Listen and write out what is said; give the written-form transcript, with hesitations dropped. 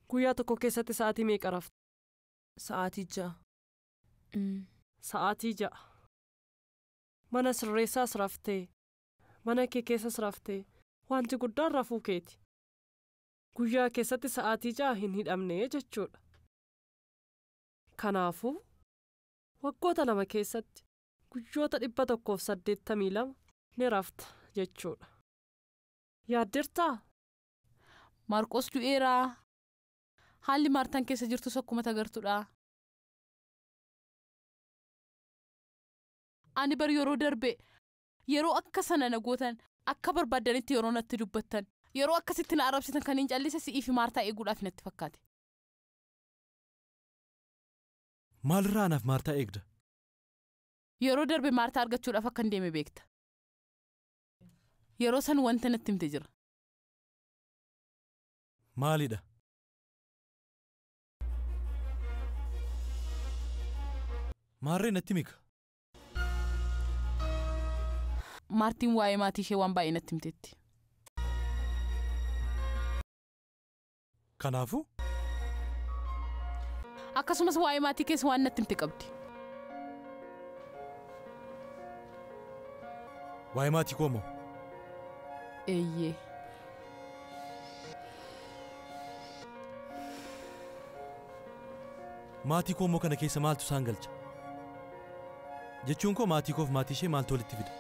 Guyyaa tokko keessatti sa'aatii meeqa rafta? Sa'aatii 6. Sa'aatii 6. Mana sirreessaas raftee, mana kee keessas raftee, wanti guddaan rafuu keeti. Guyyaa keessatti sa'aatii 6 hin hidhamne jechuudha. Kanaafuu waggoota 2 keessatti guyyoota 182 ni rafta jechuudha. Yaaddirtaa? Maarqos du'eeraa. Haalli Maartaan keessa jirtus akkuma tagartuudha. Ani bar yeroo darbe yeroo akka sana na gootan akka barbaaddanitti yeroo natti dubbattan yeroo akkasitti na arrabsitan kan hin callise si'ii fi Maartaa eeguudhaaf natti fakkaate. Maalirraa anaaf Maartaa eegda? Yeroo darbe Maartaa argachuudhaaf akka hin deeme beekta. Yeroo san wanta natti himte jira. Maalidha? Maarree natti mika. Maartiin waa'ee maatii ishee waan baay'ee natti himteetti. Kanaafuu? Akkasumas waa'ee maatii keessa waan natti himte qabdi. Waa'ee maatii koo moo? Eeyyee. Maatii koo immoo kana keessa maaltu isaan galcha? Jechuun koo maatii koof maatii ishee maaltu walitti fida?